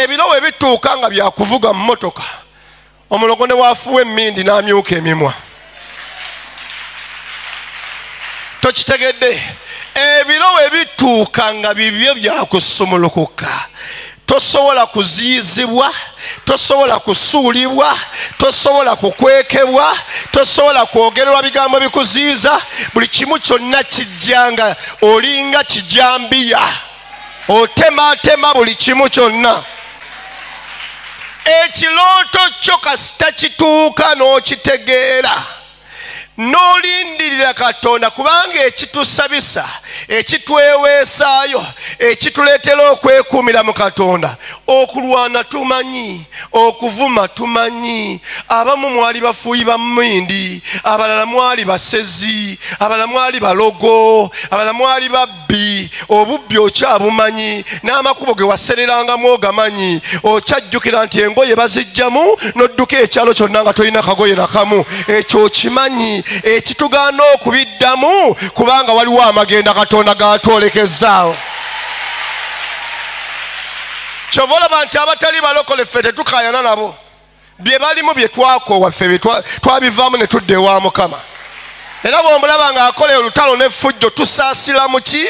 Ebiro we bituuka nga byakuvuga mu mmotoka, omulogo ne waafuwa emmindi n'amyuka emimwa. Tokitegedde? Ebiro we bituuka nga bibyo byakusumulukuka, tosobola kuziyizibwa, tosobola kusuulibwa, tosobola kukwekebwa, tosobola kwogererwa bigambo bikuziyiza. Buli kimu kyonna kijjanga olinga kijambiya, otematema buli kimu kyonna. Ekirooto kyo kasita kituuka n'okitegeera, n'olindirira Katonda, kubanga ekitusabisa, ekitweweesaayo, ekituleetera okwekuumira mu Katonda. Okulwana tumanyi, okuvuma tumanyi. Abamu mwali bafuuyi ba mmindi, abalala mwali basezi, abalala mwali balogo, abalala mwali babbi. Obubbi okyabumanyi, n'amakubo ge wasererangamu ogamanyi. Okyajjukira nti engoye bazijjamu n'odduka ekyalo kyonna nga tolina kagoye nakamu. Ekyo okimanyi. Ekitugaana okubiddamu kubanga waliwo amagenda Katonda g'atwolekezzaawo. Kyova olaba nti abatali balokole ffe tetukaayana nabo, bye balimu bye twakoowa ffe twabivaamu ne tudda ewa Mukama. Era bw'omulaba ng'akola olutalo n'effujjo, tusaasira mu ki?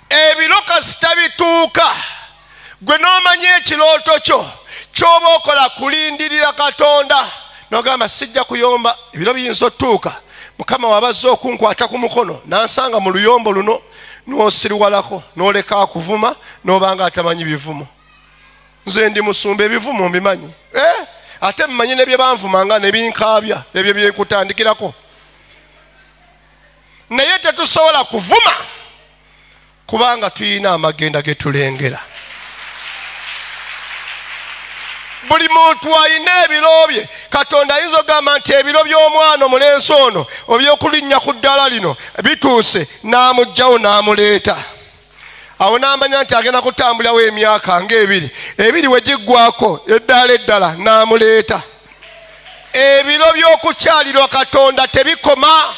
Ebiro kasita bituuka, gwe n'omanya ekirooto kyo ky'oba okola kulindirira Katonda, n'ogamba sijja kuyomba. Ebiro biyinza otuuka Mukama wabazze okunkwata ku mukono n'ansanga mu luyombo luno, n'osiriwalako n'oleka akuvuma n'obanga atamanyi bivumo. Nze ndi musumba, ebivumo mbimanyi, ate mmanyi ne bye banvumanga ne binkaabya, ebyo bye nkutandikirako. Naye tetusobola kuvuma kubanga tulina amagenda ge tulengera. Buli muntu alina ebiro bye. Katonda ayinza okugamba nti ebiro by'omwana omulenzi ono oby'okulinnya ku ddala lino bituuse, n'amuggyawo n'amuleeta. Awo n'amanya nti agenda kutambulirawo emyaka ng'ebiri, ebiri we giggwako eddaala eddala n'amuleeta. Ebiro by'okukyalirwa Katonda tebikoma,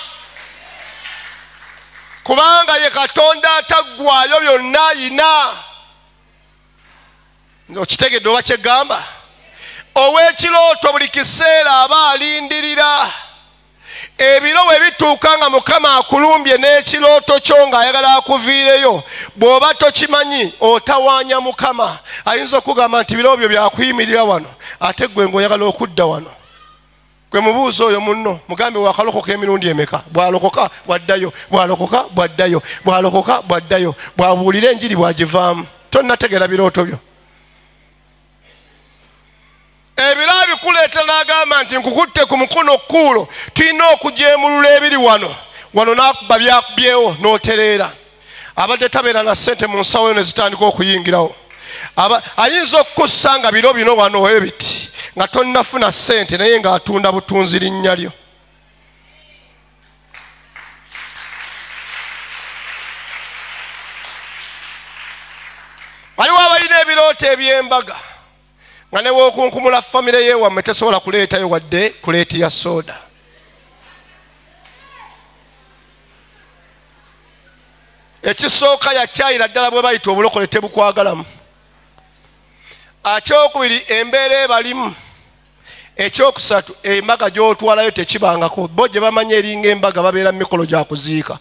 kubanga ye Katonda ataggwaayo byonna ayina. Okitegedde oba kyegamba? Ow'ekirooto buli kiseera aba alindirira. Ebiro bwe bituuka nga Mukama akulumbye n'ekirooto kyo ng'ayagala akuviireyo, bw'oba tokimanyi otawaanya Mukama. Ayinza okugamba nti biro byo byakuyimirira wano, ate ggwe ng'oyagala okudda wano. Gwe mubuuza oyo munno, mugambe wakalokoka emirundi emeka? Bw'alokoka bw'addayo, bw'alokoka bw'addayo, bw'alokoka bw'addayo, bw'abuulira enjiri bw'agivaamu. Tonnategeera birooto byo. Ebiro abikuleetera n'agamba nti nkukutte ku mukono kkuulo, tulina okujeemulula ebiri wano wano, n'akuba byakubyewo n'otereera. Abadde tabeera na ssente mu nsawo yo ne zitandika okuyingirawo. Ayinza okukussa nga biro bino wano ebiti nga tonnafuna ssente, naye ng'atunda butunzi linnya lyo. Waliwo abalina ebirooto eby'embaga nga ne w'okunkumula famire yeewammwe tesobola kuleetayo wadde kuleeti ya soda. Ekisooka yakyayira ddala bwe bayita obulokole tebukwagalamu. Ekyokubiri embeera ebalimu. Ekyokusatu embaga gy'otwalayo tekibangako, bo gye bamanya eringa embaga babeera mu mikolo gya kuziika.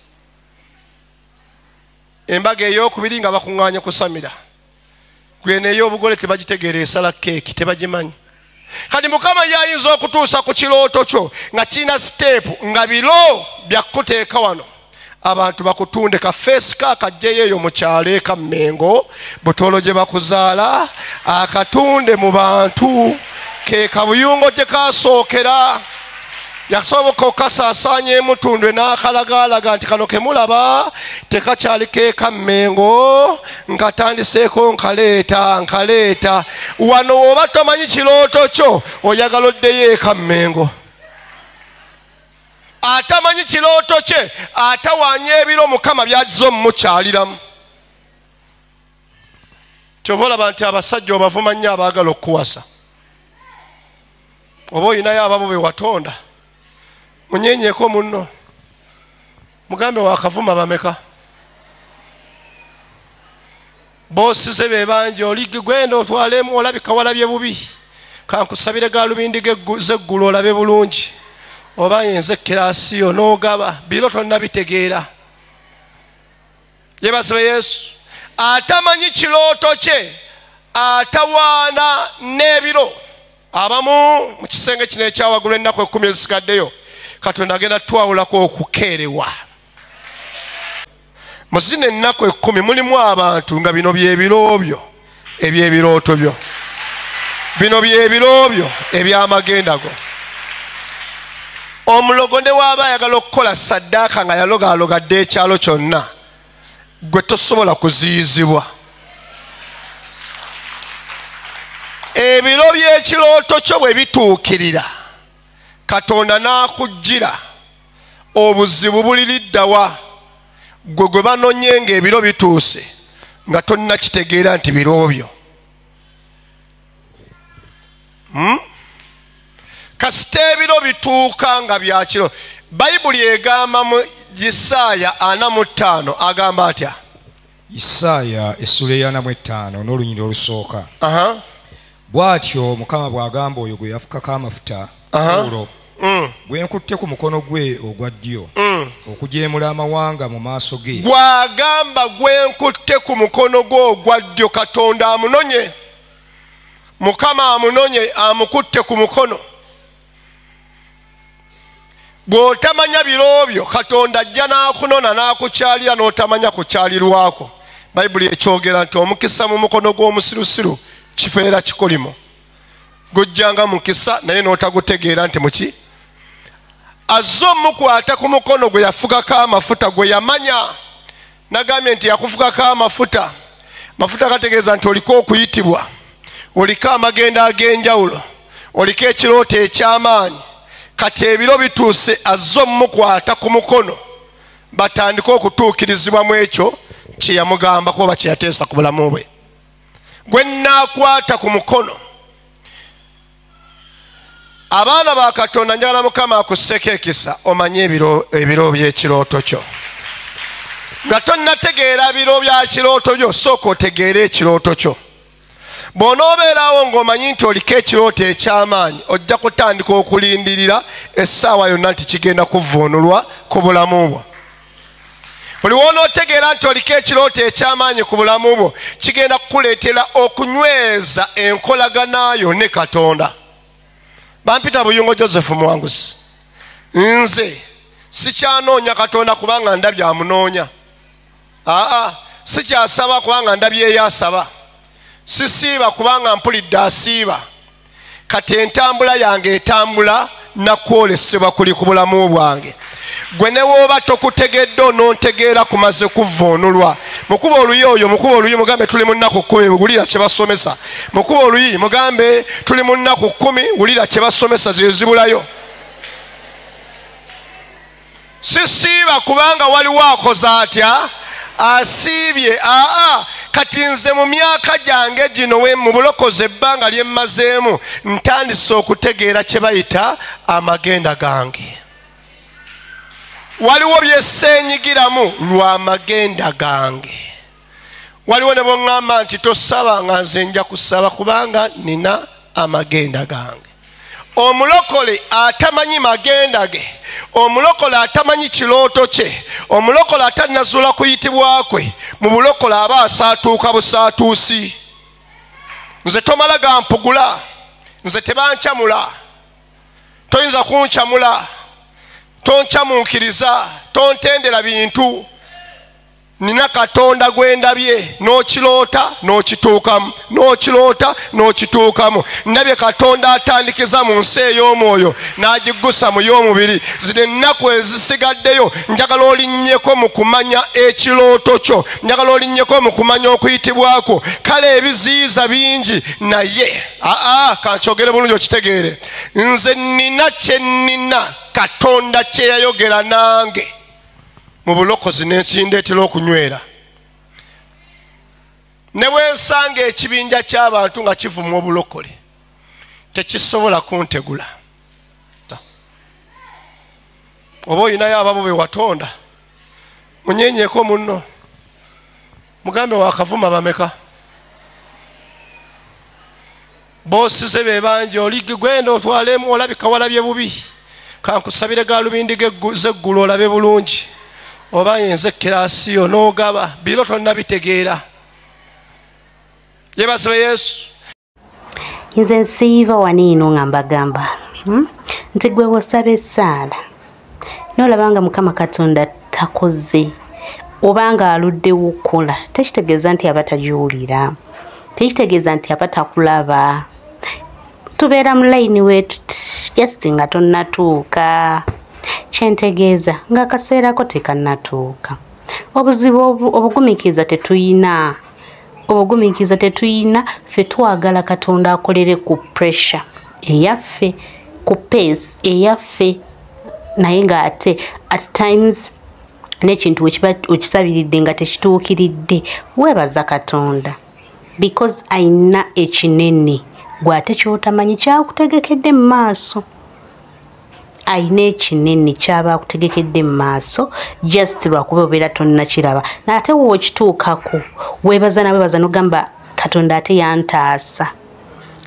Embaga ey'okubiri nga bakuŋŋaanye kusamira, gweno ey'obugole tebagitegeera, esala keeki tebagimanyi. Kati Mukama yayinza okutuusa ku kirooto kyo nga kirina siteepu nga biro byakuteeka wano, abantu bakutunde kafeesi kaakajjeyo eyo mu kyalo eka Mmengo Butoolo gye bakuzaala, akatunde mu bantu ke kabuyungo gye kasookera. Yasoboka okukasaasaanya emutundwe n'akalagaalaga nti kano ke mulaba tekakyali keeka Mmengo, nkatandiseeko nkaleeta nkaleeta wano. Oba tomanyi kirooto kyo oyagala oddeyo eka Mmengo. Atamanyi kirooto kye atawaanya ebiro Mukama by'azze omumukyaliramu. Kyova olaba nti abasajja obavuma nnyo abaagala okukuwasa, oba olinayo ababo be watonda, munyenyeeko munno mugambe wakavuma bameka. Boosize be bangi, oli gwenda otwalemu, olabika walabye bubi, kankusabire galubindi zeggulu olabe bulungi, oba yenze kirasiyo n'ogaba biro tonnabitegeera. Yeebazibwe Yesu. Atamanyi kirooto kye atawaana n'ebiro. Abamu mu kisenge kino ekyawaggulu ennaku 10 ezisigaddeyo, Katonda agenda twawulako okukeerewa. Mu zino ennaku 10 mulimu abantu nga bino by'ebiro byo eby'ebirooto byo, bino by'ebiro byo eby'amagenda go. Omulogo ne waaba ayagala okukola saddaaka nga yalogaalogadde ekyalo kyonna, gwe tosobola kuziyizibwa. Ebiro by'ekirooto kyo bwe bituukirira, Katonda n'akujjira, obuzibu buliriddawa? Gwe gwe banonye ng'ebiro bituuse nga tonnakitegeera nti biro byo. Kasita ebiro bituuka nga bya kiro. Bayibuli egamba mu Isaaya 45, agamba atya? Isaaya essula eya 45 n'olunyiriri olusooka. Bw'atyo Mukama bw'agamba oyo gwe yafukako amafuta, Kuulo, gwe nkutte ku mukono gwe ogwa ddyo, okujeemula amawanga mu maaso ge. Gw'agamba gwe nkutte ku mukono gwe ogwa ddyo, Katonda amunonye, Mukama amunonye, amukutte ku mukono. Bw'otamanya biro byo, Katonda ajja n'akunona n'akukyalira n'otamanya kukyalirwako. Bayibuli ekyogera nti omukisa mu mukono gw'omusirusiru kifeera kikolimo, gujjanga mukisa naye n'otagutegeera nti muki. Azze omukwata ku mukono gwe yafugako amafuta, gwe yamanya. Nagambye nti yakufugako amafuta. Mafuta gategeeza nti oliko okuyitibwa, oliko amagenda ag'enjawulo, oliko ekirooto eky'amaanyi. Kati ebiro bituuse, azze omukwata ku mukono batandike okutuukirizibwa mu ekyo kye yamugambako oba kye yateesa ku bulamu bwe. Gwe nnaakwata ku mukono. Abaana ba Katonda, njagala Mukama akusseko ekisa omanye ebiro by'ekirooto kyo. Nga tonnategeera biro bya kirooto byo, sooka otegeere ekirooto kyo. Bw'onoobeerawo ng'omanyi nti oliko ekirooto eky'amaanyi, ojja kutandika okulindirira essaawa yonna nti kigenda kuvvuunulwa ku bulamu bwo. Buli w'onootegeera nti oliko ekirooto eky'amaanyi ku bulamu bwo, kigenda kukuleetera okunyweza enkolagana yo ne Katonda. Bampita Buyungo Joseph Muwanguzi. Nze sikyanoonya Katonda kubanga ndabye amunoonya. Aa, sikyasaba kubanga ndabye eyasaba. Sisiiba kubanga mpulidde asiiba. Kati entambula yange etambula nakwolesebwa kuli ku bulamu bwange. Gwe ne w'oba tokutegedde onontegeera kumaze kuvvuunulwa. Mukuba oluyi oyo, mukuba oluyi mugambe tuli mu nnaku 10, wulira kye basomesa. Mukuba oluyi mugambe tuli mu nnaku 10, wulira kye basomesa, ze zibulayo. Sisiiba kubanga waliwo akoze atya? Asiibye. Aa, kati nze mu myaka gyange gino mu bulokozi ebbanga lye mmazeemu, ntandise okutegeera kye bayita amagenda gange. Waliwo bye seenyigiramu lwa magenda gange. Waliwo ne bw'oŋŋamba nti tosaba nga nze nja kusaba kubanga nina amagenda gange. Omulokole atamanyi magenda ge, omulokole atamanyi kirooto kye, omulokole atannazuula kuyitibwa kwe, mu bulokole aba asaatuuka busaatuusi. Nze tomala gampugula, nze tebankyamula, toyinza kunkyamula, tonkyamuukiriza, tontendera bintu. Nina Katonda gwe ndabye, n'okiroota n'okituukamu, n'okiroota n'okituukamu. Ndabye Katonda atandikiza mu nsi ey'omwoyo n'agiggusa mu y'omubiri. Zino ennaku ezisigaddeyo njagala olinnyeko mu kumanya ekirooto kyo, njagala olinnyeko mu kumanya okuyitibwa kwo. Kale ebiziyiza bingi, naye aa, kankyogere bulungi okitegeere. Nze nnina kye nnina Katonda kye yayogera nange mu bulokozi n'ekindeetera okunywera. Ne bwe nsanga ekibinja ky'abantu nga kivuma obulokole, tekisobola kuntegula. Oba olinayo ababo be watonda, munyenyeeko munno. Mugambe wakavuma bameka. Bosize be bangi oli gwenda otwalemu olabika walabye bubi. Kankusabire galubindi zeggulu olabe bulungi. Oba yenze kirasiyo n'ogaba biro tonnabitegeera. Yeebazibwe Yesu. Nze nsiiba wano eno nga mbagamba nti gwe bw'osaba essaala n'olaba nga Mukama Katonda takoze oba nga aluddewo okukola, tekitegeeza nti aba tagiwulira, tekitegeeza nti aba takulaba. Tubeera mu layini weetu just nga tonnatuuka. Kyentegeeza ng'akaseerako tekannatuuka. Obuzibu obugumiikiriza tetuyina. Obugumiikiriza tetuyina, ffe twagala Katonda akolere ku pressure eyaffe, ku pace eyaffe, naye ng'ate at times n'ekintu wekiba okisabiridde nga tekituukiridde, weebaza Katonda because ayina ekinene gwe ate ky'otamanyi kyakutegekedde mu maaso. Ayina ekinene kyaba akutegekedde mu maaso just lwakuba obeera tonnakiraba, n'ate w'okituukako weebaza naweebaza n'ogamba Katonda ate yantaasa,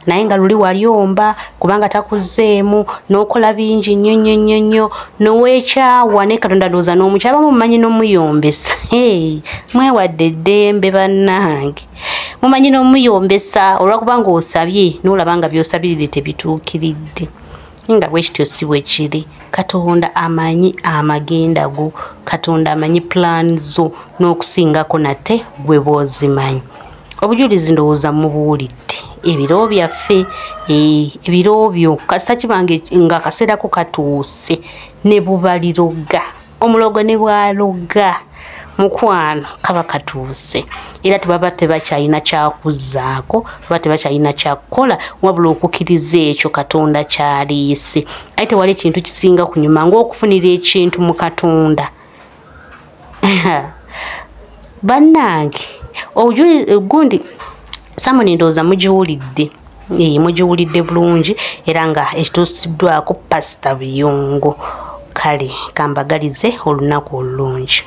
naye nga luli walyomba kubanga takuzzeemu n'okola bingi nnyo nnyo nnyo nnyo n'oweekyawa, ne Katonda ndowooza n'omukyaba mumanyi n'omuyombesa. Mwewadde eddembe bannange, mumanyi n'omuyombesa olwakubanga osabye n'olaba nga by'osabiridde tebituukiridde. Nga bwe kityo si bwe kiri. Katonda amanyi amagenda go, Katonda amanyi plan zo n'okusingako nate gwe bw'ozimanyi. Obujulizi ndowooza mubuwulidde. Ebiro byaffe, ebiro byo kasita kibange nga akaseerako katuuse ne bubaliroga, omulogo ne bwaloga mukwano kaba katuuse, era tebaba tebakyalina kyakuzzaako, baba tebakyalina kyakukola wabula okukkiriza ekyo Katonda ky'aliise. Aye tewali kintu kisinga kunyuma ng'okufunira ekintu mu Katonda. Bannange obujulizi gundi Samoni ndowooza mugiwulidde, mugiwulidde bulungi era nga ekituusiddwako Pasita Buyungo. Kale kambagalize olunaku olulungi.